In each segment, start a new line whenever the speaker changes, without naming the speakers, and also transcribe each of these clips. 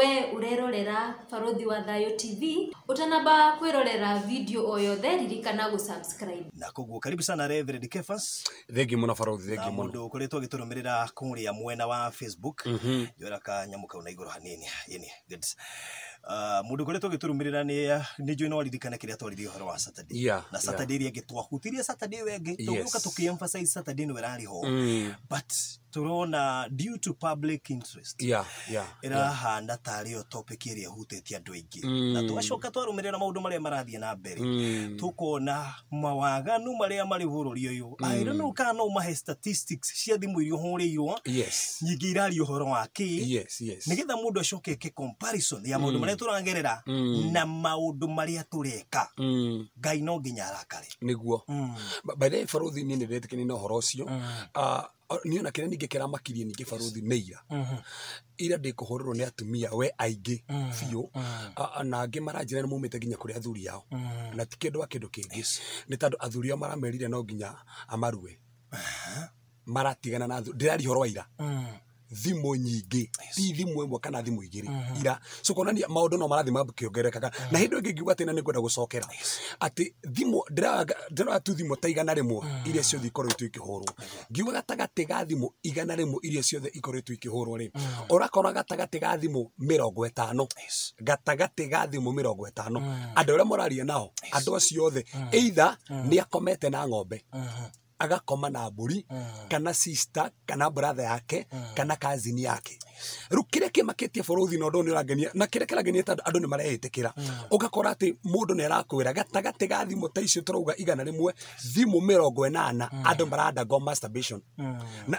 We urerorera Baruthi wa Thayu TV, utanamba kwirorera video o yothe ririkana gusubscribe.
Na koguo karibu sana Reverend Kefas.
Thengi muno Baruthi, thengi
na
muno.
Mundu ukoretwo agiturumirira kuria mwena wa Facebook. Njora ka nyamu kau na iguru hanini. Yeni good. Mundu ukoretwo agiturumirira ni njui no ririkana kiria twaririe uhoro wa Saturday. Na Saturday iria ingi twahutirie Saturday ĩyo ĩngĩ, tũgĩũka tũkĩ emphasize Saturday nĩwe ĩrarĩ ho. But turona due to public interest ĩrahana tarĩ yo topic ĩrĩa ĩhutĩtie andũ aingĩ. Na tũgacoka twarũmĩrĩra maũndũ marĩa marathiĩ na mbere, tũkona mawaganu marĩa marĩ bũrũri ũyũ. I don't know kana no mahe statistics cia thimũ iria ũhũrĩirwo nyingĩ iraria ũhoro wa kĩ, nĩgetha mũndũ acoke eke comparison ya maũndũ marĩa tũragerera na maũndũ marĩa tũreka. Ngai no nginya arakare.
Nĩguo. By the way, Baruthi, niĩ nĩndetĩkania na ũhoro ũcio. Niĩ ona kĩrĩa ningĩ kĩramakirie ningĩ Baruthi nĩ ira. Ira ndĩkũhũrĩrwo nĩ atumia we aingĩ biũ, na angĩ maranjĩra nĩ maumĩte nginya kũrĩ athuri ao. Na ti kĩndũ wa kĩndũ kĩngĩ. Nĩ tondũ athuri ao maramerire no nginya amarue. Maratigana na athuri. Ndĩraria ũhoro wa ira. Thimũ nyingĩ, ti thimũ ĩmwe kana thimũ igĩrĩ ira. So kuonania maũndũ no marathiĩ makĩongererekaga. Na hĩndĩ ĩngĩ ngiuga atĩ na nĩngwenda gũcokera atĩ thimũ ndĩrora tu thimũ ta 100 iria ciothe ikoretwo ikĩhũrwo. Ngiuga gatagatĩ ga thimũ 100 iria ciothe ikoretwo ikĩhũrwo rĩ, ũrakora gatagatĩ ga thimũ 50, gatagatĩ ga thimũ 50, andũ arĩa mũraria nao, andũ acio othe either nĩ akomete na ng'ombe, agakoma na mbũri, kana sister, kana brother yake, kana cousin yake. Rĩu kĩrĩa kĩmakĩtie Baruthi na ũndũ ũyũ nĩ ũrangenia, na kĩrĩa kĩrangenia tondũ andũ nĩ mareĩtĩkĩra. Ũgakora atĩ mũndũ nĩ arakwĩra gatagatĩ ga thimũ ta icio tũrauga 100, thimũ 80 andũ marandangwo masturbation.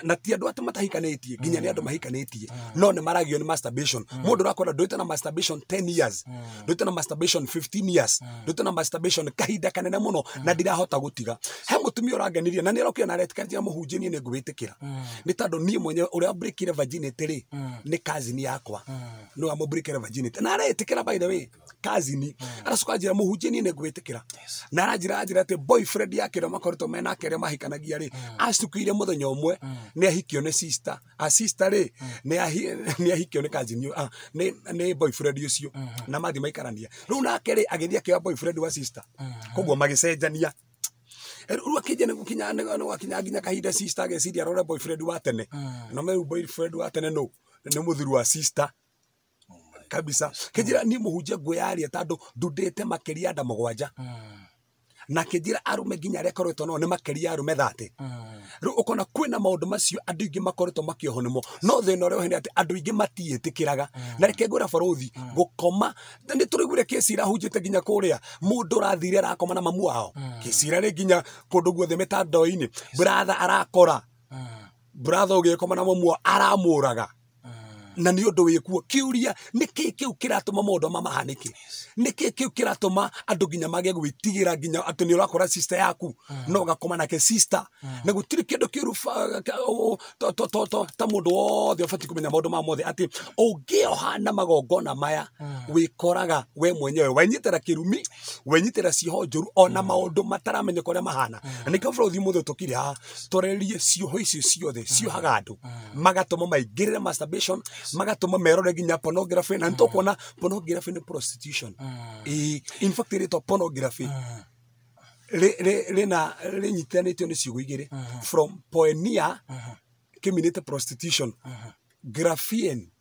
Na ti andũ atĩ matahikanĩtie, nginya nĩ andũ mahikanĩtie, no nĩ maragio nĩ masturbation. Mũndũ ũrakora ndũĩte na masturbation 10 years, ndũĩte na masturbation 15 years, ndũĩte na masturbation kahinda kanene mũno, na ndirahota gũtiga. He mũtumia ũrangenirie na nĩ arokire na aretĩkanĩria mũhunjie, niĩ nĩ ngwĩtĩkĩra. Nĩ tondũ niĩ mwenyewe ũrĩa breakire virginity rĩ, nĩ cousin yakwa. Nĩwe amũbreakire virginity. Na aretĩkĩra by the way, cousin. Aracoka anjĩra mũhunjie niĩ nĩ ngwĩtĩkĩra. Na aranjĩra anjĩra atĩ boyfriend yake ũrĩa makoretwo mena nake ũrĩa mahikanagia rĩ, acukĩire mũthenya ũmwe, nĩ ahikio nĩ sister. A sister rĩ, nĩ ahikio nĩ cousin, nĩ boyfriend ũcio. Na mathiĩ maikarania. Rĩu nake rĩ, agĩthiĩ akĩoya boyfriend wa sister. Koguo magĩcenjania. Rĩu akĩnjia nĩ gũkinya, nĩ gwakinya nginya kahinda sister ageciria arore boyfriend wa tene. No me boyfriend wa tene no, nĩ mũthuri wa sister. Kabisa. Kĩnjĩra niĩ mũhunjia ngwĩyaria tondũ ndundĩte makĩria nda 7. Na kĩnjĩra arũme nginya arĩa akoretwo nao nĩ makĩria arũme 30. Rĩu ũkona kwĩna maũndũ macio andũ aingĩ makoretwo makĩohwo nĩmo. No thĩna ũrĩa ũhene atĩ andũ aingĩ matiĩtĩkĩraga. Na reke ngwĩre Baruthi, gũkoma, nĩ tũraiguire kesi ĩrahunjĩte nginya kũrĩa, mũndũ ũrathire arakoma na mamu wao. Kesi ĩrarĩ nginya kũndũ guothe mĩtandao-inĩ. Brother arakora. Brother ũgĩkoma na mamu wao aramũraga. Na nĩ ũndũ wĩkuo. Kĩũria, nĩ kĩĩ kĩu kĩratũma maũndũ maya mahanĩke? Nĩ kĩĩ kĩu kĩratũma andũ nginya mage gwĩtigĩra nginya atĩ nĩ ũrakora sister yaku, no ũgakoma nake sister? Na gũtirĩ kĩndũ kĩũru ta mũndũ wothe ũbatiĩ kũmenya maũndũ maya mothe atĩ ũngĩoha na magongona maya, wĩkoraga we mwenyewe wenyitĩra kĩrumi, wenyitĩra cioho njũru, ona maũndũ mataramenyeka ũrĩa mahana. Na nĩkĩo Baruthi mũthĩ tũkire haha twarĩrĩrie cioho icio ciothe ciohaga andũ, magatũma maingĩrĩre masturbation, magatũma merore nginya pornography. Na nĩtũkuona pornography nĩ prostitution. In fact ĩrĩtwa pornography rĩnyitithanĩtio nĩ ciugo igĩrĩ, from poenia kĩminĩte prostitution, graphien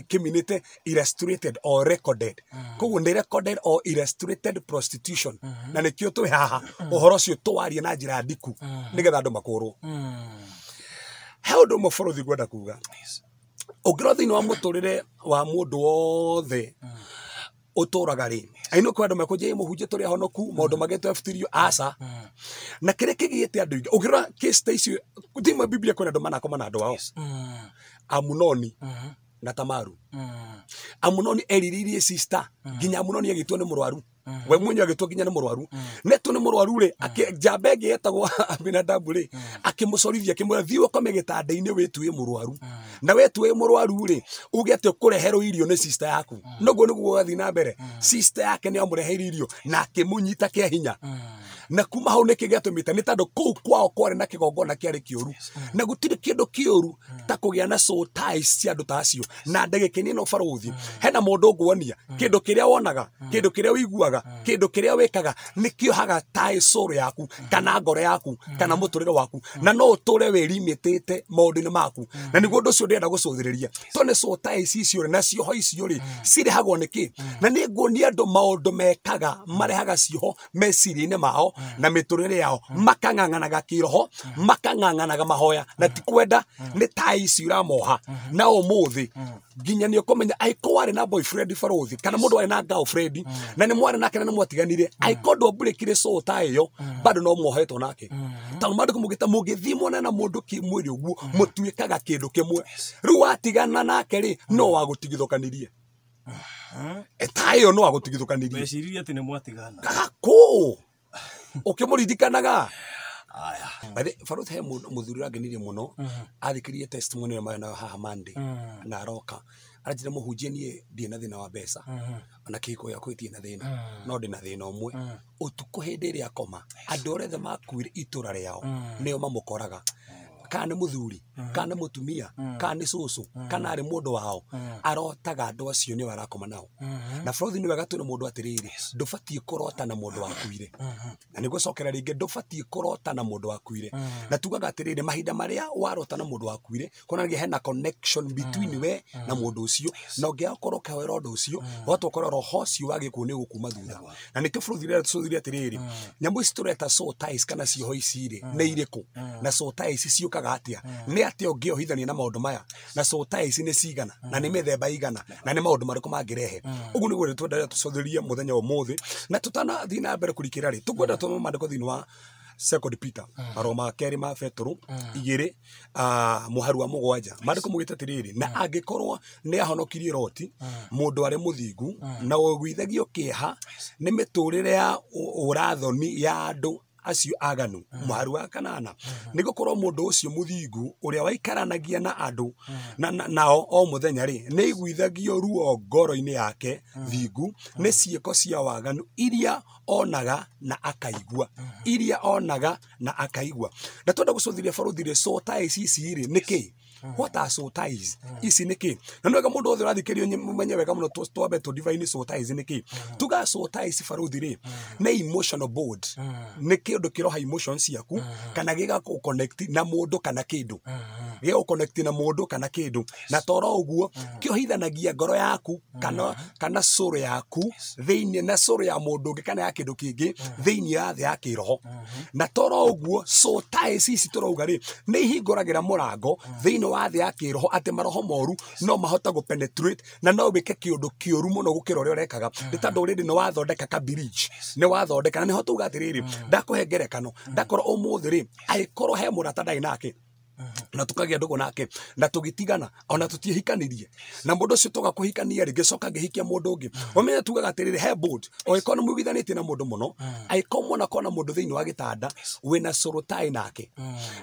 kĩminĩte illustrated or recorded. Koguo nĩ recorded or illustrated prostitution. Na nĩkĩo twĩ haha ũhoro ũcio tũwarie na njĩra ndiku nĩgetha andũ makũrwo. He ũndũ ũmwe Baruthi ngwenda kuga. Ũngĩrora thĩinĩ wa mũtũrĩre wa mũndũ wothe ũtũraga rĩ, aino kwĩ andũ mekũnjia mũhunjia tũrĩ ahonoku, maũndũ mangĩ twebutirio, aca. Na kĩrĩa kĩgĩte andũ aingĩ, ũngĩrora case ta icio, thĩinĩ wa Biblia kwĩna andũ manakoma na andũ ao. Amunoni na Tamaru. Amunoni erirĩirie sister, nginya Amunoni agĩtua nĩ mũrwaru. We mwenyewe agĩtua nginya nĩ mũrwaru. Netwo nĩ mũrwaru rĩ, njamba ĩngĩ yetagwo Abinadabu rĩ, akĩmũcorithia, akĩmwĩra, thiĩ ũkome gĩtanda-inĩ wĩtue mũrwaru. Na wetue mũrwaru rĩ, uge atĩ ũkũreherwo irio nĩ sister yaku. Noguo nĩguo gwathiĩ na mbere. Sister yake nĩ amũreheire irio na akĩmũnyita kĩa hinya. Na kuma hau nĩkĩ gĩatũmĩte nĩ tondũ kũu kwao kwarĩ na kĩgongona kĩarĩ kĩũru. Na gũtirĩ kĩndũ kĩũru ta kũgĩa na soul ties cia andũ ta acio. Na ndagĩka ĩno barothi hena mũndũ nguonia kĩndũ kĩrĩa wonaga, kĩndũ kĩrĩa ũiguaga, kĩndũ kĩrĩa wĩkaga nĩkĩohaga tie soul yaku kana ngoro yaku kana mũtũrĩre waku, na no ũtũre wĩrimĩtĩte maũndũ-inĩ maku. Na nĩguo ũndũ ũcio ndĩrenda gũcũthĩrĩria to nĩ soul ties icio rĩ na cioho icio rĩ cirehagwo nĩkĩ. Na nĩ nguonia andũ maũndũ mekaga marehaga cioho meciria-inĩ mao na mĩtũrĩre yao, makang'ang'anaga kĩroho, makang'ang'anaga mahoya, na ti kwenda nĩ tie ici iramoha. Na ũmũthĩ nginya nĩ ũkũmenya angĩkorwo warĩ na boyfriend barothi kana mũndũ warĩ na girlfriend na nĩ mwarĩ nake na nĩ mwatiganire, angĩkorwo ndwambũrĩkire soul ta ĩyo bado no mwohetwo nake. Tondũ maandĩko maugĩte mũngĩthiĩ muonane na mũndũ kĩmwĩrĩ ũguo mũtuĩkaga kĩndũ kĩmwe. Rĩu watigana nake rĩ no wagũtigithũkanirie. Ta ĩyo no wagũtigithũkanirie.
Meciririe atĩ nĩ mwatigana.
Gakũ ũkĩmũririkanaga.
Aya.
By the barothi he mũthuri ũrangenirie mũno athikĩrĩrie testimony ĩyo marĩ nayo haha Monday na aroka aranjĩra mũhunjie niĩ ndirĩ na thĩna wa mbeca ona kĩhiko gĩakwa gĩtirĩ na thĩna, no ndĩ na thĩna ũmwe. Ũtukũ hĩndĩ ĩrĩa akoma andũ arĩa othe makuire itũra rĩao nĩo mamũkoraga, kana nĩ mũthuri kana nĩ mũtumia kana nĩ cũcũ kana arĩ mũndũ wao, arotaga andũ acio nĩo arakoma nao. Na barothi nĩ wega twĩre mũndũ atĩrĩrĩ, ndũbatiĩ kũrota na mũndũ wakuire. Na nĩgũcokera rĩngĩ, ndũbatiĩ kũrota na mũndũ wakuire. Na tugaga atĩrĩrĩ, mahinda marĩa warota na mũndũ wakuire kuonanagia hena connection between we na mũndũ ũcio, na ũngĩaga gũkorwo ũkĩhoera ũndũ ũcio wahota gũkorwo roho ũcio wa gĩkuũ nĩ ũgũkuma thutha. Na nĩkĩo barothi rĩrĩa tũcũthĩrĩrie atĩrĩrĩ, nyamũ ici tũreta soul ties kana cioho ici rĩ nĩ irĩkũ, na soul ties ciũkaga atĩa, nĩ atĩa ũngĩohithania na maũndũ maya, na soul ties nĩ cigana, na nĩ mĩthemba igana, na nĩ maũndũ marĩkũ mangĩrehe. Ũguo nĩguo twenda tũcũthĩrĩrie mũthenya wa ũmũthĩ. Na tũtanathiĩ na mbere kũrikĩra rĩ, tũkwenda tũthome maandĩko thĩinĩ wa Second Peter, marũa ma kerĩ ma Petero 2 mũharu wa 7. Maandĩko maugĩte atĩrĩrĩ, na angĩkorwo nĩ ahonokirie Loti mũndũ arĩ mũthingu na ũiguithagio kĩeha nĩ mĩtũrĩre ya ũrathoni ya andũ acio aganu. Mũharu wa 8, nĩ gũkorwo mũndũ ũcio mũthingu ũrĩa waikaranagia na andũ nao o mũthenya rĩ nĩ aiguithagio ruo ngoro-inĩ yake thingu nĩ ciĩko cia waganu iria onaga na akaigua, iria onaga na akaigua. Na twenda gũcũthĩrĩria barothi rĩ, soul ties ici rĩ nĩ kĩ? What are soul ties? Ici nĩ kĩ? Na nĩ wega mũndũ wothe ũrathikĩrĩria ũmenye wega mũno, twambe tũ define soul ties nĩ kĩ. Tuga soul ties barothi rĩ nĩ emotional bond, nĩ kĩndũ kĩroha emotions ciaku kana gĩgakũ connect na mũndũ kana kĩndũ, gĩgakũ connect na mũndũ kana kĩndũ. Na toro ũguo kĩohithanagia ngoro yaku kana soul yaku thĩinĩ na soul ya mũndũ ũngĩ kana ya kĩndũ kĩngĩ thĩinĩ ya thĩ ya kĩroho. Na toro ũguo soul ties ici tũrauga rĩ nĩ ihingũragĩra mũrango thĩinĩ wa thĩ ya kĩroho atĩ maroho moru no mahota gũ penetrate na no wĩke kĩũndũ kĩũru mũno gũkĩra ũrĩa ũrekaga, nĩ tondũ already nĩ wathondeka ka bridge, nĩ wathondeka. Na nĩho tuga atĩrĩrĩ, ndakũhe ngerekano, ndakorwo ũmũthĩ rĩ angĩkorwo he mũrata ndarĩ nake na tukagia ndũgũ nake na tũgĩtigana ona tũtiĩhikanirie na mũndũ ũcio tũga kũhikania rĩ ngĩcoka ngĩhikia mũndũ ũngĩ, ũmenye tugaga atĩrĩrĩ, he board ũngĩkorwo nĩ mũiguithanĩtie na mũndũ mũno, angĩkorwo mwana kona mũndũ thĩinĩ wa gĩtanda wĩna soul tie nake,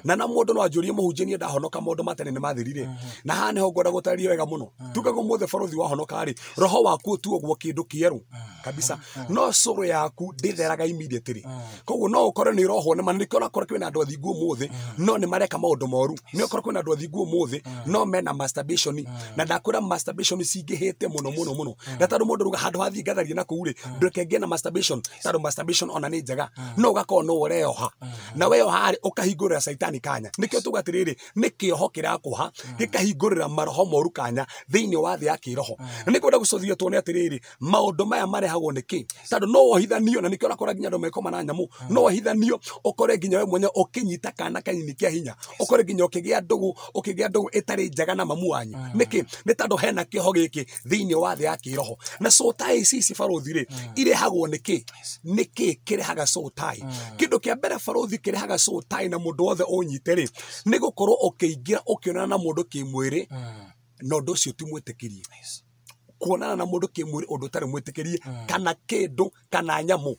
na mũndũ no anjũrie mũhunjie niĩ ndahonoka maũndũ ma tene nĩ mathirire, na haha nĩho ngwenda gũtarĩria wega mũno. Tugaga ũmũthĩ barothi wahonoka rĩ roho waku ũtuagwo kĩndũ kĩerũ kabisa, no soul yaku ndĩtheraga immediately. Koguo no ũkore nĩ ũrohwo nĩ ma nĩkĩo ũrakora kwĩna andũ athingu ũmũthĩ no nĩ mareka maũndũ moru, nĩ ũkora kwĩna andũ athingu ũmũthĩ no mena masturbation, na ndakwĩra masturbation cingĩhĩte mũno mũno mũno, na tondũ mũndũ ruga handũ hathiĩ ngatharie na kũu rĩ ndũreke ngĩe na masturbation, tondũ masturbation ona nĩ njega, no ũgakorwo no ũreoha na weoha rĩ ũkahingũrĩra caitani kanya. Nĩkĩo tuga atĩrĩrĩ, nĩ kĩoho kĩrakũha gĩkahingũrĩra maroho moru kanya thĩinĩ wa thĩ ya kĩroho. Na nĩngwenda gũcũthia tuone atĩrĩrĩ, maũndũ maya marehagwo nĩ kĩ, tondũ no wohithanio, na nĩkĩo ũrakora nginya andũ mekoma na nyamũ, no wohithanio ũkore nginya we mwenyewe ũkĩnyita kana kanini kĩa hinya, ũkore nginya ũkĩgĩa ndũgũ ĩtarĩ njega na mamu wanyu. Nĩkĩ? Nĩ tondũ hena kĩoho gĩkĩ thĩinĩ wa thĩ ya kĩroho. Na soul ties ici barothi rĩ irehagwo nĩkĩ? Nĩkĩ kĩrehaga soul tie? Kĩndũ kĩa mbere barothi kĩrehaga soul tie na mũndũ wothe ũnyite rĩ nĩ gũkorwo ũkĩingĩra ũkĩonana na mũndũ kĩmwĩrĩ na ũndũ ũcio ti mwĩtĩkĩrie. Kuonana na mũndũ kĩmwĩrĩ ũndũ ũtarĩ mwĩtĩkĩrie kana kĩndũ kana nyamũ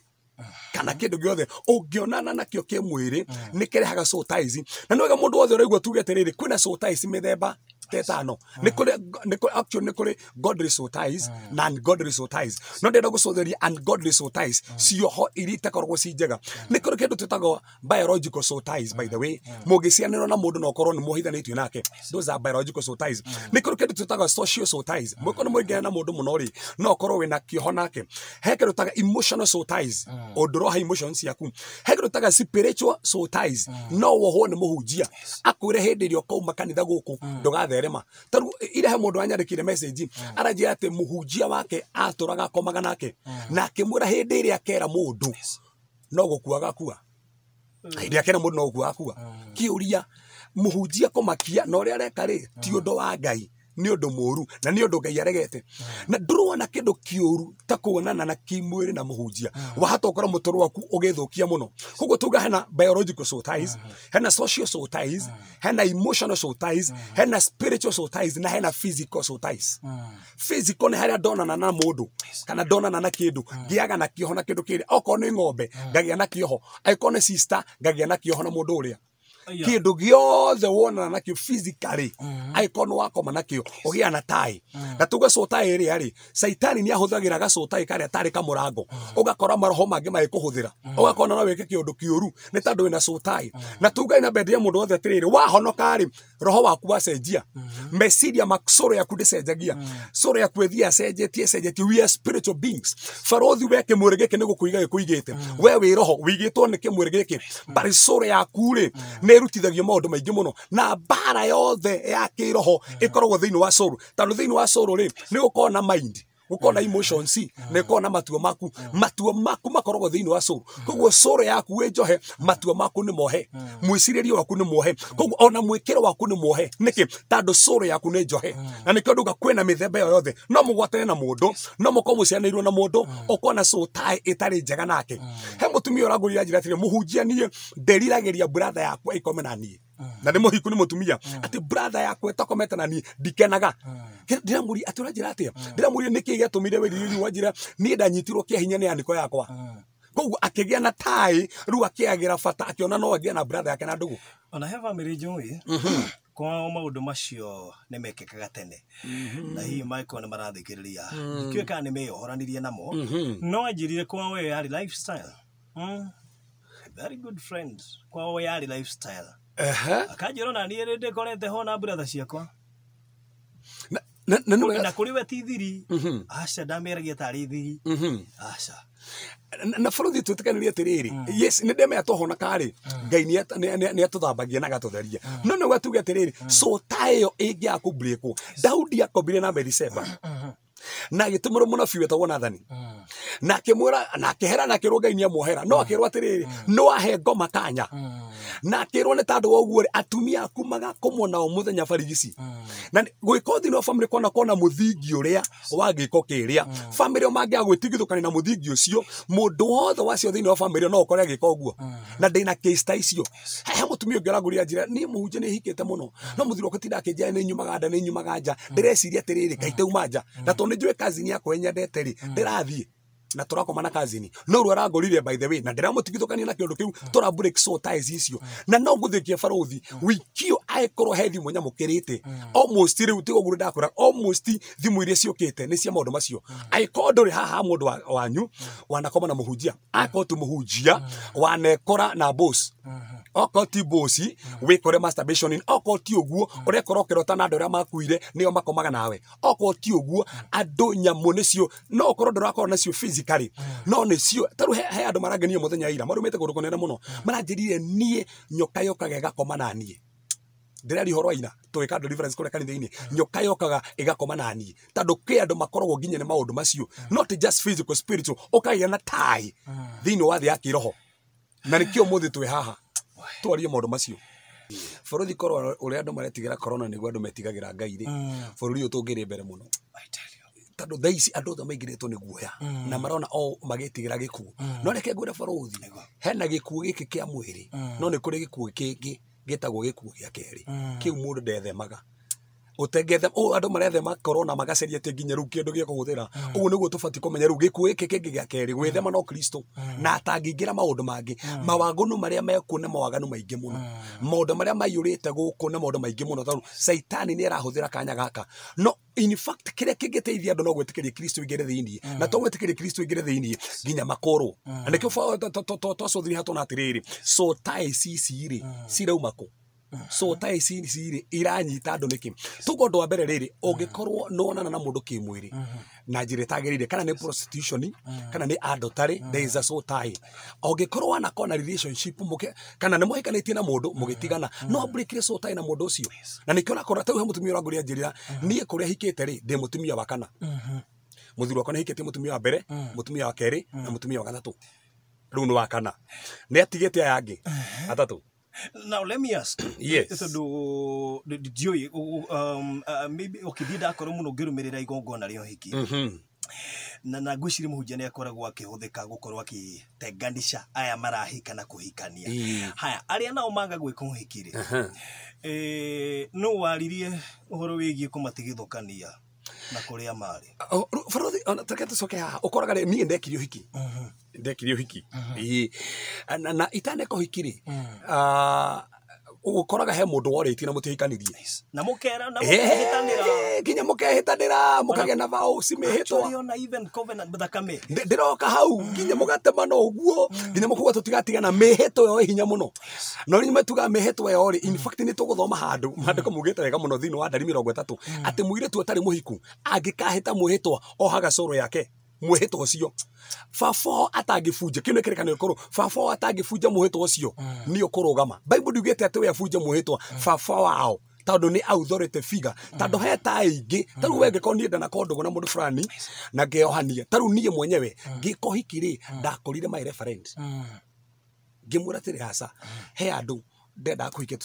kana kĩndũ gĩothe ũngĩonana nakĩo kĩmwĩrĩ nĩ kĩrehaga soul ties. Na nĩ wega mũndũ wothe ũraigua tuge atĩrĩrĩ, kwĩna soul ties mĩthemba ta ĩtano. Nĩ kũrĩ actually nĩ kũrĩ godly soul ties na ungodly soul ties. No ndĩrenda gũcũthĩrĩria ungodly soul ties, cioho iria itakoragwo ci njega. Nĩ kũrĩ kĩndũ twĩtagwo biological soul ties, by the way. Mũngĩcianĩrwo na mũndũ na ũkorwo nĩ mũhithanĩtio nake, those are biological soul ties. Nĩ kũrĩ kĩndũ twĩtagwo social soul ties. Mũngĩkorwo nĩ mũingĩrana na mũndũ mũno rĩ, no ũkorwo wĩna kĩoho nake. He kĩndũ twĩtaga emotional soul ties, ũndũ ũroha emotions ciaku. He kĩndũ twĩtaga spiritual soul ties, no wohwo nĩ mũhunjia akwĩre hĩndĩ ĩrĩa ũkauma kanitha gũkũ ndũgatherema. Tarĩu ira he mũndũ wanyandĩkĩire message aranjĩra atĩ mũhunjia wake atũraga akomaga nake, na akĩmwĩra hĩndĩ ĩrĩa akera mũndũ no gũkua agakua. Hĩndĩ ĩrĩa akera mũndũ no gũkua agakua. Kĩũria, mũhunjia kũmakia na ũrĩa areka rĩ ti ũndũ wa Ngai, nĩ ũndũ mũũru na nĩ ũndũ Ngai aregete. Na ndũrona kĩndũ kĩũru ta kuonana na kĩmwĩrĩ na mũhunjia, wahota ũkorwo mũtũrĩre waku ũgĩthũkia mũno. Koguo tuga hena biological soul ties, hena social soul ties, hena emotional soul ties, hena spiritual soul ties na hena physical soul ties. Physical nĩ harĩa ndonana na mũndũ kana ndonana na kĩndũ, ngĩaga na kĩoho na kĩndũ kĩrĩa. Okorwo nĩ ng'ombe ngagĩa na kĩoho, angĩkorwo nĩ sister ngagĩa na kĩoho na mũndũ ũrĩa. Kĩndũ gĩothe wonana nakĩo physically, angĩkorwo nĩ wakoma nakĩo ũgĩa na tai. Na tuge soul tie ĩrĩa rĩ, Caitani nĩ ahũthagĩra gasoul tie karĩa tarĩ kamũrango, ũgakora maroho mangĩ magĩkũhũthĩra, ũgakora no wĩke kĩũndũ kĩũru nĩ tondũ wĩna soul tie. Na tuge na bendia mũndũ wothe atĩrĩrĩ, wahonoka rĩ, roho waku wacenjia, meciria maku, soul yaku ndĩcenjagia, soul yaku ĩthiĩ acenjetie ĩcenjetie. We are spiritual beings. Barothi we kĩmwĩrĩ gĩkĩ nĩ gũkũiga gĩkũigĩte, we wĩ roho wĩigĩtwo nĩ kĩmwĩrĩ gĩkĩ, but soul yaku rĩ nĩ ĩrutithagio maũndũ maingĩ mũno, na mbara yothe ya kĩroho ĩkoragwo thĩinĩ wa soul. Tondũ thĩinĩ wa soul rĩ nĩ gũkorwo na mind, gũkorwo na emotions, nĩ gũkorwo na matua maku. Matua maku makoragwo thĩinĩ wa soul. Koguo soul yaku wĩ njohe, matua maku nĩ mohe, mwĩcirĩrie waku nĩ mohe, koguo ona mwĩkĩro waku nĩ mohe. Nĩkĩ? Tondũ soul yaku nĩ njohe. Na nĩkĩo nduga kwĩna mĩthemba ĩyo yothe. No mũgwatane na mũndũ, no mũkorwo mũciaranĩirwo na mũndũ, ũkorwo na soul tie ĩtarĩ njega nake. He mũtumia ũrangũrire anjĩra atĩrĩ, mũhunjia niĩ ndĩriragĩria brother yakwa ĩkome na niĩ, na nĩ mũhiku nĩ mũtumia, atĩ brother yakwa ĩtakomete na niĩ ndikenaga. Ndĩramũria atĩ ũranjĩra atĩa? Ndĩramũria nĩkĩ gĩatũmire wĩrirĩrie? Wanjĩra niĩ ndanyitirwo kĩa hinya nĩ anĩko yakwa. Koguo akĩgĩa na tai, rĩu akĩagĩra bata, akĩona no agĩe na brother yake na ndũgũ.
Ona he bamĩrĩ njũĩ kwao maũndũ macio nĩ mekĩkaga tene, na hihi mangĩkorwo nĩ marathikĩrĩria, ndikĩũĩ kana nĩ meyohoranirie namo, no anjĩrire kwao ĩyo yarĩ lifestyle. Very good friend, kwao yarĩ lifestyle. Akanjĩra ona niĩ nĩ ndĩkorete ho na brother ciakwa.
Na nĩ
na kũrĩ we ti thiri, aca, ndameragia tarĩ thiri, aca.
Na bũrũri twĩtĩkanĩrie atĩrĩrĩ, yes, nĩ ndemenya twahonoka rĩ, Ngai nĩ atũthambagia na agatũtheria, no nĩguo tuge atĩrĩrĩ, soul tie ĩyo ĩngĩaga kũbreakwo. Daudi akombire na Bathsheba na agĩtũmĩrwo mũnabii wetagwo Nathani, na akĩmwĩra na akĩhera na akĩrwo Ngai nĩamuohera, no akĩrwo atĩrĩrĩ, no ahe ngoma kanya, na akĩrwo nĩ tondũ wa ũguo rĩ, atumia aku magakomwo nao mũthenya barigici. Na gwĩka thĩinĩ wa family kona kona mũthingi ũrĩa wa gĩko kĩrĩa family mangĩaga gwĩtigithũkania na mũthingi ũcio, mũndũ wothe wacio thĩinĩ wa family no ũkore agĩka ũguo. Na ndĩna case ta icio. He mũtumia ũngĩ ũrangũrire njĩra, niĩ mũhunjia nĩ hikĩte mũno, no mũthuri wakwa tinda akĩnjĩra nĩ nyumaga nda, nĩ nyumaga nja, ndĩreciria atĩrĩrĩ, Ngai tauma nja, na tondũ nĩ njũĩ cousin yakwa ĩnyendete rĩ, ndĩrathiĩ na tũrakoma na cousin. No rĩu arangorire, by the way, na ndĩramũtigithũkania na kĩũndũ kĩu, tũra break soul ties icio. Na no ngũthĩkie barothi wiki ũyũ, angĩkorwo he thimũ nyamũkĩrĩte almost rĩu tigo ũguo ndakwĩra, almost thimũ iria ciũkĩte nĩ cia maũndũ macio. Angĩkorwo ndũrĩ haha, mũndũ wanyu wanakoma na mũhunjia, angĩkorwo ti mũhunjia, wanekora na boss, okorwo ti boss wĩkore masturbation, okorwo ti ũguo ũrekora ũkĩrota na andũ arĩa makuire nĩo makomaga nawe, okorwo ti ũguo andũ nyamũ nĩcio, no ũkorwo ndũrakorwo nacio physically, no nĩcio. Tarĩu he andũ marangenia mũthenya ira marumĩte kũndũ kũnene mũno, maranjĩrire niĩ nyoka yokaga ĩgakoma na niĩ. Ndĩraria ũhoro wa ira tũgĩka deliverance kũrĩa kanitha-inĩ, nyoka yokaga ĩgakoma na niĩ, tondũ kwĩ andũ makoragwo nginya nĩ maũndũ macio, not just physical, spiritual, ũkagĩa na tai thĩinĩ wa thĩ ya kĩroho. Na nĩkĩo ũmũthĩ twĩ haha twarie maũndũ macio. Bũrũri korwo ũrĩa andũ maretigĩra corona nĩguo andũ metigagĩra Ngai rĩ, bũrũri ũyũ tũngĩrĩ mbere mũno, tondũ thaa ici andũ othe maingĩrĩtwo nĩ guoya na marona o magĩtigĩra gĩkuũ. No reke ngwĩre barũthi, hena gĩkuũ gĩkĩ kĩa mwĩrĩ, no nĩ kũrĩ gĩkuũ kĩngĩ gĩtagwo gĩkuũ gĩa kerĩ. Kĩu mũndũ ndethemaga. Utengethe o andũ marethema corona magaceria atä nginya rĩu kĩndũ gĩa kũhũthĩra. Ũguo nĩguo tũbatiĩ kũmenya rĩu gĩkuũ gĩkĩ kĩngĩ gĩa kerĩ gwĩthema no Kristo na atangĩingĩra maũndũ mangĩ. Mawaganu marĩa mekuo nĩ mawaganu maingĩ mũno. Maũndũ marĩa maiyũrĩte gũkũ nĩ maũndũ maingĩ mũno tondũ Caitani nĩ arahũthĩra kanya gaka. No in fact kĩrĩa kĩngĩteithia andũ no gwĩtĩkĩria Kristo aingĩre thĩinĩ, na to gwĩtĩkĩria Kristo aingĩre thĩinĩ nginya makorwo. Na nĩkĩo twacũthĩrĩria hatona atĩrĩrĩ, so ties ici rĩ cirauma kũ? So ties ici rĩ iranyita andũ nĩkĩ? Tuge ũndũ wa mbere rĩrĩ, ũngĩkorwo nĩwonana na mũndũ kĩmwĩrĩ na njĩra ĩtagĩrĩire, kana nĩ prostitution kana nĩ adultery, there is a soul tie. Ũngĩkorwo wanakorwo na relationship mũke, kana nĩ mũhikanĩtie na mũndũ mũgĩtigana, no break soul tie na mũndũ ũcio. Na nĩkĩo ũrakora ta rĩu he mũtumia ũrangũria njĩrĩra, niĩ kũrĩa hikĩte rĩ ndĩ mũtumia wa kana. Mũthuri wakwa nĩ hikĩtie mũtumia wa mbere, mũtumia wa kerĩ na mũtumia wa gatatũ. Rĩu nĩ wa kana. Nĩ atigĩte aya angĩ atatũ.
Now let me ask.
Yes.
Tondũ ndiũĩ maybe okay ndiĩ ndakorwo mũno ngĩrũmĩrĩra igongona rĩa ũhiki. Na ngwĩciria mũhunjia nĩ akoragwo akĩhũthĩka gũkorwo akĩtenganisha aya marahika na kũhikania. Haya, arĩa nao maga gwĩka ũhiki rĩ, no waririe ũhoro wĩgiĩ kũmatigithũkania na kũrĩa marĩ.
Barothi, ona reke tũcoke haha, ũkoraga rĩ niĩ ndekire ũhiki. Ndekire ũhiki. Na itaneka ũhiki rĩ, ũkoraga he mũndũ worĩtie na mũtihikanirie.
Na mũkera na mũkehĩtanĩra.
Nginya mũkehĩtanĩra, mũkagĩa na vows mĩhĩtwa.
Ona even covenant thakame.
Ndĩroka hau nginya mũgatemana ũguo, nginya mũkauga tũtigatigana, mĩhĩtwa ĩyo ĩ hinya mũno. No rĩu metuga mĩhĩtwa ĩyo rĩ, in fact nĩ tũgũthoma handũ, maandĩko maugĩte wega mũno thĩinĩ wa ndari 30 atĩ mũirĩtu ũtarĩ mũhiku angĩkahĩta mwĩhĩtwa ohaga cũrũ yake mwĩhĩtwa ũcio. Baba atangĩbunja, kĩu nĩ kĩrĩkanĩro gĩkũrũ, baba atangĩbunja mwĩhĩtwa ũcio nĩ ũkũrũgama. Bible ndiugĩte atĩ we abunje mwĩhĩtwa, baba wao tondũ nĩ authority figure, tondũ he ta aingĩ. Ta rĩu we ngĩkorwo niĩ ndanakorwo ndũgũ na mũndũ fulani na ngeohania, ta rĩu niĩ mwenyewe ngĩka ũhiki rĩ ndakorire my reference, ngĩmwĩra atĩrĩ aca, he andũ ndendaga kũhikia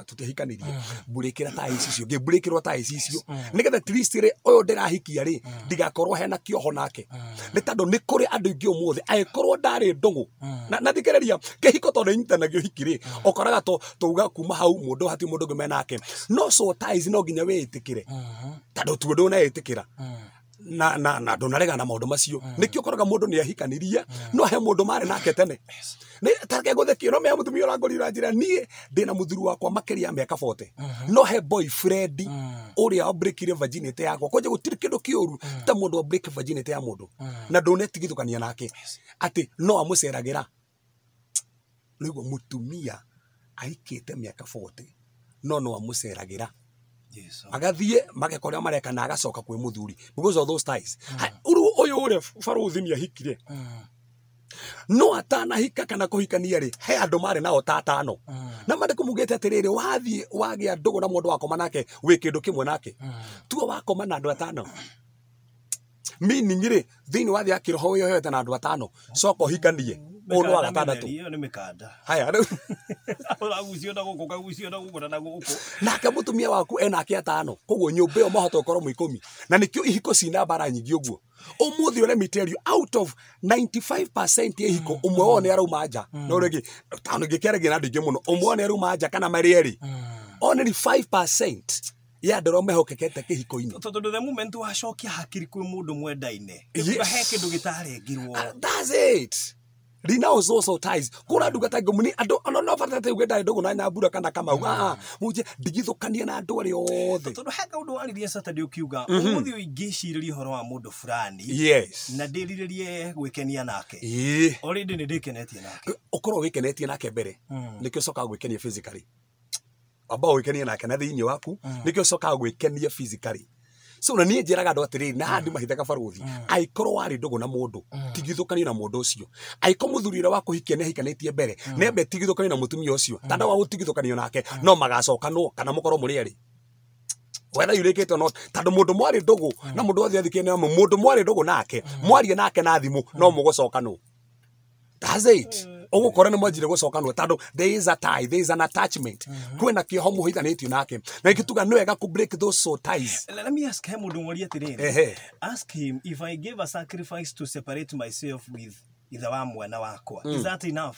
tũtiahikanirie, mburĩkĩra ta ici icio, ngĩmburĩkĩrwo ta ici icio nĩgetha at least rĩ ũyũ ndĩrahikia rĩ ndigakorwo hena kĩoho nake. Nĩ tondũ nĩ kũrĩ andũ aingĩ ũmũthĩ angĩkorwo ndarĩ ndũgũ na thikĩrĩria kĩhiko tondũ inyitanagio hiki rĩ ũkoraga tauga kuma hau mũndũ hatirĩ mũndũ ũngĩ menake. No so ties no nginya wĩĩtĩkĩre tondũ tuo ndũneĩtĩkĩra na ndũnaregana na maũndũ macio. Nĩkĩo ũkoraga mũndũ nĩ ahikanirie no he mũndũ marĩ nake tene. Nĩ tareke ngũthekie, no me mũtumia ũrangũrire njĩra niĩ ndĩna mũthuri wakwa makĩria ya mĩaka 40, no he boyfriend ũrĩa wambreakire virginity yakwa. Kwanja gũtirĩ kĩndũ kĩũru ta mũndũ wa break virginity ya mũndũ na ndũnetigithũkania nake atĩ no amũceragĩra. Nĩguo mũtumia ahikĩte mĩaka 40 no no amũceragĩra, agathiĩ mageka ũrĩa mareka na agacoka kwĩ mũthuri because of those ties. Ũrũ ũyũ ũrĩa barothi nĩ ahikire no atanahika kana kũhikania rĩ he andũ marĩ nao ta atano, na maandĩko maugĩte atĩrĩrĩ wathiĩ wagĩa ndũgũ na mũndũ wakoma nake wĩ kĩndũ kĩmwe nake, tuo wakoma na andũ atano, meaning rĩ thĩinĩ wa thĩ ya kĩroho wĩyohete na andũ atano, coka ũhikanie ũndũ wa gatandatũ.
Ĩyo nĩ mĩkanda.
Haya rĩu
ũragucio na gũkũ ũkagucio na gũkũ na gũkũ.
Nake mũtumia waku enake atano, koguo nyũmba ĩyo mwahota gũkorwo mwĩ 10, na nĩkĩo ihiko cina mbara nyingĩ ũguo. Ũmũthĩ let me tell you, out of 95% ya ihiko ũmwe wao nĩ arauma nja, no rĩngĩ tondũ ngĩkĩaragia na andũ aingĩ mũno, ũmwe wao nĩ arauma nja kana marĩ erĩ, only 5% ya andũ arĩa mehokekete kĩhiko-inĩ.
Tondũ the moment wacokia hakiri kwĩ mũndũ mwendaine, he kĩndũ gĩtarengirwo.
That's it. Renounce those ties. Kũra ndungata ngũmũ andũ ona no bata te ugenda ndũgũ na Nyambura kana Kamau. Muje ndigithũkanie na andũ arĩa othe.
Tondũ he kaũndũ waririe Saturday ũkiuga ũmũthĩ ũyũ ingĩcirĩria ũhoro wa mũndũ fulani,
yes,
na ndĩrirĩrie gwĩkenia nake, already nĩ ndĩkenetie nake.
Ũkorwo wĩkenetie nake mbere, nĩkĩo ũcokaga gwĩkenia physically. Amba wĩkenie nake na thĩinĩ waku, nĩkĩo ũcokaga gwĩkenia physically. So na niĩ njĩraga andũ atĩrĩrĩ, na haha ndimahithaga barothi, angĩkorwo warĩ ndũgũ na mũndũ, tigithũkanio na mũndũ ũcio. Angĩkorwo mũthuri ũrĩa wakũhikia nĩ ahikanĩtie mbere, nĩ ambe tigithũkanio na mũtumia ũcio, ta ndawa gũtigithũkanio nake, no magacokanwo kana mũkorwo mũrĩ erĩ. Whether you like it or not, tondũ mũndũ mwarĩ ndũgũ na mũndũ wothe athikĩrĩria nĩ mũndũ mwarĩ ndũgũ nake, mwarie nake na thimũ, no mũgũcokanwo. That's it. Ũgũkora nĩ mwanjire gũcokanwo tondũ there is a tie, there is an attachment. Kwĩna kĩoho mũhithanĩtio nake. Na gĩtuga nĩ wega kũ break those soul ties.
Let me ask him mũndũ mwaria atĩrĩrĩ. Ask him if I gave a sacrifice to separate myself with Ithe wa mwana wakwa. Is that enough?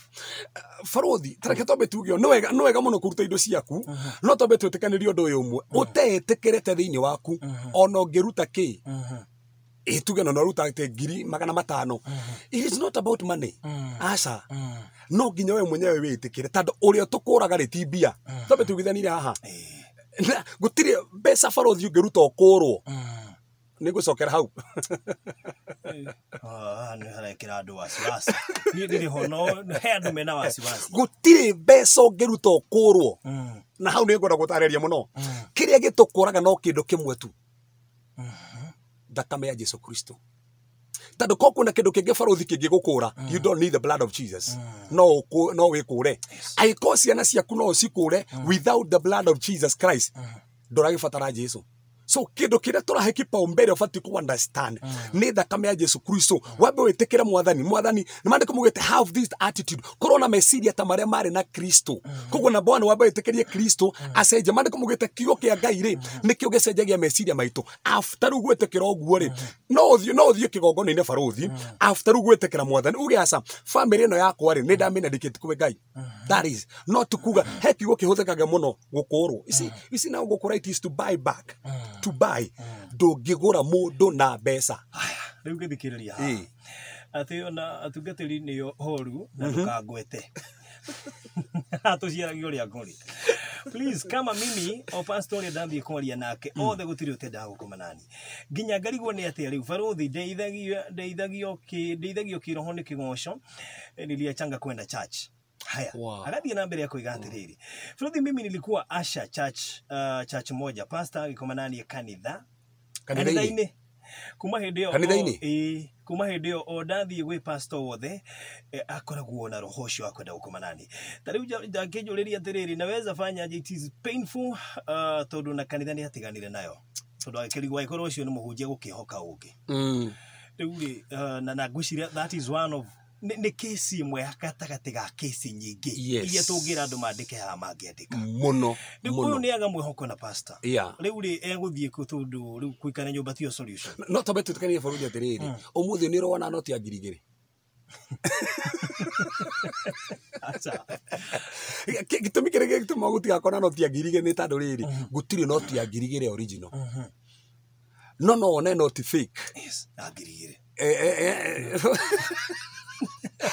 Barothi tareke twambe tuge no wega no wega muno kuruta indo ciaku no twambe twĩtĩkanĩrie ũndũ ũyũ ũmwe ũteĩtĩkĩrĩte thĩinĩ waku ona ũngĩruta kĩ tuge no ruta 500,000. It is not about money. Aca no nginya we mwenyewe wĩtĩkĩre tondũ ũrĩa tũkũraga rĩ ti mbia. Twambe tugithanire haha gũtirĩ mbeca barothi ũngĩruta ũkũrwo. Nĩngũcokera hau.
Nĩ harekĩra andũ wasiwasi. Niĩ ndirĩ ho no he andũ mena wasiwasi.
Gũtirĩ mbeca ũngĩruta ũkũrwo. Na hau nĩngwenda gũtarĩria mũno. Kĩrĩa gĩtũkũraga no kĩndũ kĩmwe tu. Thakame ya Jesu Kristo. Tondũ ko kwĩna kĩndũ kĩngĩ barothi kĩngĩgũkũra, you don't need the blood of Jesus. No wĩkũre. Angĩkorwo ciana ciaku no ũcikũre without the blood of Jesus Christ, ndũragĩbatara Jesu. So kĩndũ kĩrĩa tũrahe kipaumbele ũbatiĩ ku understand nĩ thakame ya Jesu Kristo. Wambe wĩtĩkĩre mwathani. Mwathani nĩ maandĩko maugĩte have this attitude, korwo na meciria ta marĩa marĩ na Kristo. Koguo namba one wambe wĩtĩkĩrie Kristo acenjie. Maandĩko maugĩte kiugo kĩa Ngai rĩ nĩkĩo gĩcenjagia meciria maitũ. After rĩu gwĩtĩkĩra ũguo rĩ no ũthiĩ kĩgongona-inĩ barothi. After rĩu gwĩtĩkĩra mwathani uge aca family ĩno yakwa rĩ nĩ ndamĩnedicate kwĩ Ngai. That is not kuga he kiugo kĩhũthĩkaga mũno gũkũrwo. Ici na gũkũra it is to buy back. To buy ndũngĩgũra mũndũ na mbeca.
Rĩu ngĩthikĩrĩria haha atĩ ona atungatĩri nĩo horu na ndũkangwete. Tũciaragia ũrĩa ngũrĩ. Please kama mimi o pastor ũrĩa ndathiĩ kwaria nake othe gũtirĩ ũtendaga gũkoma nani. Nginya ngarigwo nĩ atĩa rĩu barothi ndeithagio kĩroho nĩ kĩgoco niliachanga kwenda church. Haya.
Wow.
Agathiĩ na mbere ya kuiga atĩrĩrĩ. Barothi mimi nilikuwa Asha church, church moja pastor agĩkoma nani kanitha.
Kanitha-inĩ.
Kuma hĩndĩ ĩyo
Kanitha-inĩ?
Kuma hĩndĩ ĩyo o ndathiĩ gwĩ pastor wothe akoragwo na roho ũcio wa kwenda gũkoma nani. Ta rĩu ndangĩnjũrĩria atĩrĩrĩ naweza fanya aje, it is painful tondũ na kanitha nĩ atiganire nayo. Tondũ agĩkĩrigwo angĩkorwo ũcio nĩ mũhunjia gũkĩhoka ũngĩ. Rĩu rĩ na ngwĩciria that is one of nĩ kesi ĩmwe gatagatĩ ga kesi nyingĩ iria tũngĩra andũ mandĩke haha mangĩandĩka.
Mũno.
Rĩu ũyũ nĩ aga mwĩhoko na pastor.
Yeah.
Rĩu rĩ egũthiĩ kũ tondũ rĩu gũikara nyũmba tiyo solution.
No twambe twĩtĩkanie bũrũri atĩrĩrĩ ũmũthĩ nĩ ũrona noti ya 2,000.
Aca.
Gĩtũmi kĩrĩa gĩtũmaga gũtigakorwo na noti ya 2,000 nĩ tondũ rĩrĩ gũtirĩ noti ya 2,000 original. No no wone noti fake.
Yes, ya 2,000.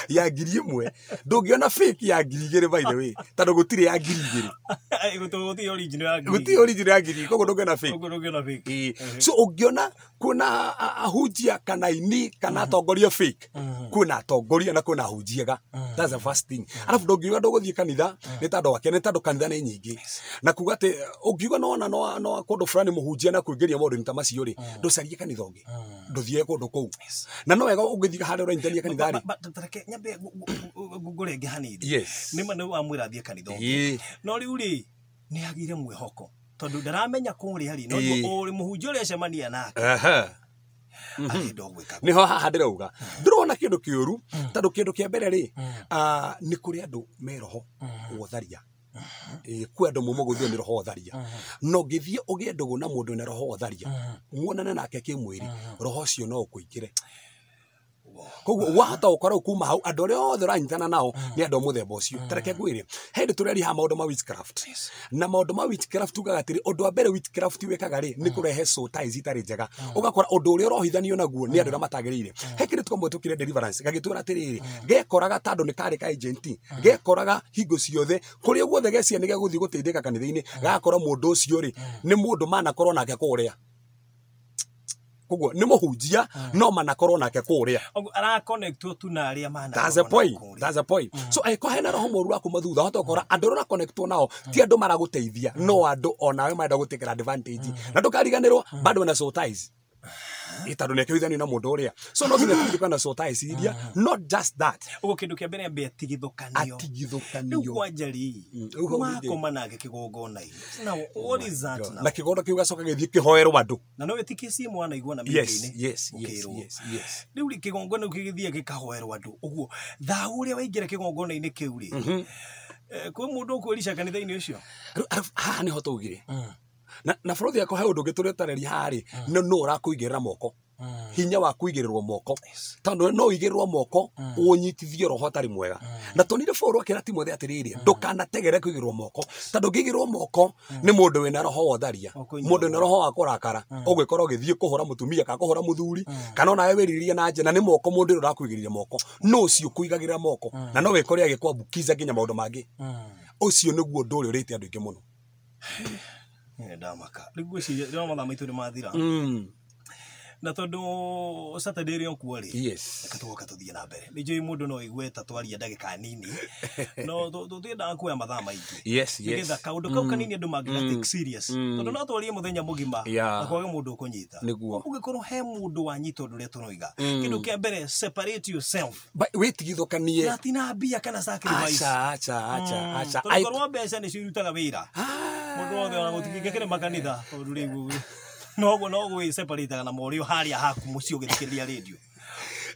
Ya 1,000 ndũngĩona fake ya 2,000 by the way tondũ gũtirĩ ya 2,000.
Gũtirĩ original ya 2,000.
Gũtirĩ original ya 2,000 koguo ndũngĩona fake.
Koguo ndũngĩona fake.
So ũngĩona kwĩna ahunjia kana aini kana atongoria fake, kwĩna atongoria na kwĩna ahunjia ega. That's the first thing. Arabu ndũngiuga ndũgũthiĩ kanitha nĩ tondũ wake nĩ tondũ kanitha nĩ nyingĩ. Na kuga atĩ ũngiuga no no kũndũ fulani mũhunjia na kũingĩria maũndũ ta macio rĩ ndũcarie kanitha ũngĩ. Ndũthiĩ kũndũ kũu. Na no wega ũngĩthiĩ harĩa ũranyitania kanitha rĩ.
Tareke nyambe ngũrenge hanini.
Yes.
Nĩ ma nĩ wamwĩra athiĩ kanitha ũngĩ. No rĩu rĩ nĩ agire mwĩhoko tondũ ndaramenya kũrĩa rĩ no ũrĩ mũhunjia ũrĩa acemania nake. Arenda gwĩka.
Nĩho haha ndĩrauga ndĩrona kĩndũ kĩũru tondũ kĩndũ kĩa mbere rĩ nĩ kũrĩ andũ me roho wa ũtharia. Kwĩ andũ mauma gũthio nĩ roho wa ũtharia. Na ũngĩthiĩ ũgĩe ndũgũ na mũndũ wĩna roho wa ũtharia muonane nake kĩmwĩrĩ roho ũcio no ũkũingĩre. Koguo wahota gũkorwo kuma hau andũ arĩa othe ũranyitana nao nĩ andũ a mũthemba ũcio. Ta reke ngwĩre he hĩndĩ tũreria haha maũndũ ma witchcraft. Na maũndũ ma witchcraft tugaga atĩrĩ ũndũ wa mbere witchcraft wĩkaga rĩ nĩ kũrehe soul ties itarĩ njega. Ũgakora ũndũ ũrĩa ũrohithanio naguo nĩ andũ arĩa matagĩrĩire. He kĩndũ twamwe tũkire deliverance gagĩtwĩra atĩrĩrĩ gekoraga tondũ nĩ karĩ ka agent gekoraga hingo ciothe kũrĩa guothe gecia nĩ gegũthiĩ gũteithĩka kanitha-inĩ gagakora mũndũ ũcio rĩ nĩ mũndũ manakorwo nake kũrĩa. Koguo nĩ mũhunjia no manakorwo nake kũrĩa.
Ara connectwo tu na arĩa manakorwo.
That's the point. That's the point. So angĩkorwo hena roho mũru wa kuma thutha wahota gũkora andũ arĩa ũra-connectwo nao ti andũ maragũteithia no andũ onawe marenda gũtĩkĩra advantage. Na ndũkariganĩrwo bado wena soul ties. Tondũ nĩ akĩhithanio na mũndũ ũrĩa. So no nginya tũririkane soul ties iria not just that.
Ũguo kĩndũ kĩa mbere ambe atigithũkanio.
Atigithũkanio.
Rĩu kwanja rĩ makoma nake kĩgongona-inĩ. Now what is that now?
Na kĩgongona kĩu gĩgacoka gĩthiĩ kĩhoerwo andũ.
Na no wĩtĩkĩcie mwana igua na
Yes,
mĩingĩ-inĩ.
yes, yes,
Ũkĩrwo.
yes, yes.
Rĩu rĩ kĩgongona kĩu gĩgĩthiĩ gĩkahoerwo andũ ũguo thaũ ũrĩa waingĩra kĩgongona-inĩ kĩu rĩ kwĩ mũndũ ũkwĩrica kanitha-inĩ ũcio.
Rĩu haha nĩho twaugire. Na bũrũri yakwa he ũndũ ũngĩ tũrĩa ũtareria haha rĩ no ũrakũigĩrĩra moko. Hinya wa kuigĩrĩrwo moko. Tondũ no ũigĩrĩrwo moko ũnyitithie roho ũtarĩ mwega. Na tonire Paul akĩra Timothy atĩrĩrĩ, ndũkanategere kũigĩrĩrwo moko. Tondũ ũngĩigĩrĩrwo moko nĩ mũndũ wĩna roho wa ũtharia, mũndũ wĩna roho wa kũrakara, ũgwĩkora ũgĩthiĩ kũhũra mũtumia kana kũhũra mũthuri, kana onawe wĩrirĩrie na nja, na nĩ moko mũndũ ũrĩa ũrakuigĩrĩria moko. No ũcio ũkũigagĩrĩra moko, na no wĩkore agĩkwambukiza nginya maũndũ mangĩ. Ũcio nĩguo ũndũ ũrĩa ũrĩte andũ aingĩ mũno.
Ndamaka. Rĩu ngwĩciria ndĩrona mathaa maitũ nĩ mathira. Na tondũ Saturday ĩrĩ o kuo rĩ,
Yes.
reke tũgoka tũthiĩ na mbere. Nĩ njũĩ mũndũ no aigue ta twaria ndagĩka nini, no tũtiendaga kuoya mathaa maingĩ.
Yes, yes.
Nĩgetha kaũndũ kau kanini andũ mangĩga take serious. Tondũ no twarie mũthenya mũgima na kwage mũndũ ũkũnyita.
Nĩguo.
Ũngĩkorwo he mũndũ wanyita ũndũ ũrĩa tũroiga. Kĩndũ kĩa mbere, separate yourself.
Wĩtigithũkanie.
Na ti na mbia kana sacrifice.
Aca, aca, aca, aca.
Tondũ korwo mbeca nĩcio irutaga wĩra. Mũndũ wothe ona gũtingĩkĩrĩ makanitha tondũ rĩu noguo no gwĩ separate na morio harĩa haku mũciĩ ũgĩthikĩrĩria radio.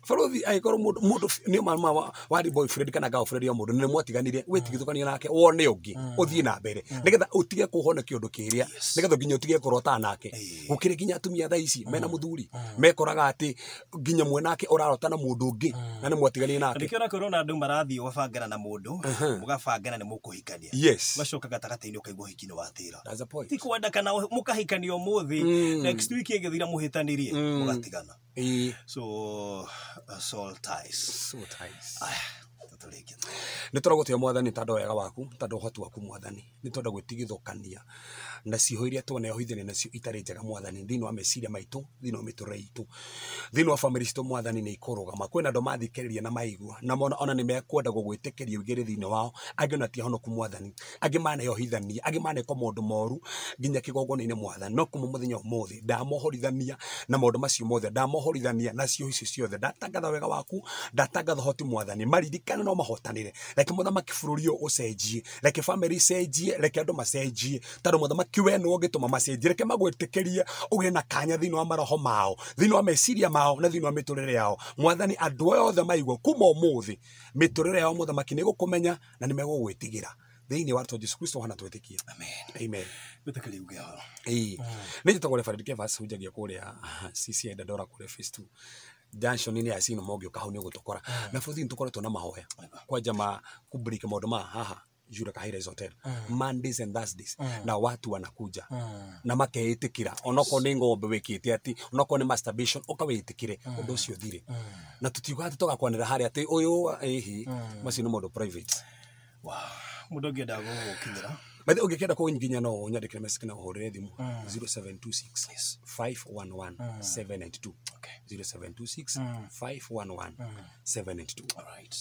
Barothi angĩkorwo mũndũ nĩ ma wari boyfriend kana girlfriend ya mũndũ nĩ mwatiganire, wĩtigithũkanie nake wone ũngĩ ũthiĩ na mbere nĩgetha ũtige kũhona kĩũndũ kĩrĩa, nĩgetha nginya ũtige kũrota nake. Gũkĩrĩ nginya atumia thaa ici mena mũthuri mekoraga atĩ nginya mwenake ũrarota na mũndũ ũngĩ na nĩ mwatiganire nake.
Nĩkĩo ũrakorwo na andũ marathiĩ ũgabangana na mũndũ, mũgabangana nĩ mũkũhikania.
Yes.
Ũgacoka gatagatĩ-inĩ ũkaigua ũhiki nĩ watĩra.
That's the point.
Ti kwenda kana mũkahikania ũmũthĩ, next week ĩgĩthira mũhĩtanirie, mũgatigana. So soul ties.
Soul ties.
Tũtũrĩkie.
Nĩ tũragũtĩa mwathani tondũ wega waku, tondũ ũhoti waku mwathani. Nĩ twenda gwĩtigithũkania na ciĩho iria twaneohithania nacio itarĩ njega mwathani, thĩinĩ wa meciria maitũ, thĩinĩ wa mĩtũrĩre itũ, thĩinĩ wa bamĩrĩ citũ mwathani nĩ ikũrũgama. Kwĩna andũ mathikĩrĩria na maigua na mona ona nĩ mekwenda gũgwĩtĩkĩria ũingĩre thĩinĩ wao, angĩ ona ti ahonoku mwathani, angĩ maneohithania, angĩ manekwo maũndũ moru nginya kĩgongona-inĩ mwathani. No kuma mũthenya ũmũthĩ ndamohorithania na maũndũ macio mothe, ndamohorithania na ciĩho icio ciothe, ndatangatha wega waku, ndatangatha ũhoti mwathani, maririkane no mahotanĩre. Reke mũthamaki bũrũri ũyũ ũcenjie, reke bamĩrĩ icenjie, reke andũ macenjie, tondũ mũthamaki we nĩwe ũngĩtũma macenjie. Reke magwĩtĩkĩrie ũgĩe na kanya thĩinĩ wa maroho mao, thĩinĩ wa meciria mao na thĩinĩ wa mĩtũrĩre yao mwathani. Andũ othe maigua kuma ũmũthĩ mĩtũrĩre yao mũthamaki nĩ ĩgũkũmenya na nĩ megũgwĩtigĩra thĩinĩ wa rĩtwa Jesũ Kristo hana twĩtĩkia.
Amen.
Amen.
Wĩtĩkĩrie uge ũhoro.
Ĩĩ, nĩ njĩtagwo Reverend Kevas, hunjagia kũrĩa CCI Dandora kũrĩa Phase 2 junction-inĩ ya Sino, ũngĩũka hau nĩ ũgũtũkora. Na bũthi nĩ tũkoretwo na mahoya kwanja ma kubrika maũndũ ma haha Jura Highrise Hotel Mondays and Thursdays, na watu wanakuja na makeĩtĩkĩra, onokorwo nĩ ng'ombe wĩkĩte atĩ, onokorwo nĩ masturbation, ũkawĩtĩkĩre ũndũ ũcio ũthire, na tũtiuga atĩ tũgakwanĩra harĩa atĩ ũyũ ĩhi, macio nĩ maũndũ private.
Wow. Mũndũ ũngĩenda gũgũkinyĩra?
By the way, ũngĩkĩenda kũnginya no ũnyandĩkĩre message na ũhũrĩre thimũ 0726 511 792.
Okay.
0726 511 792.
All right.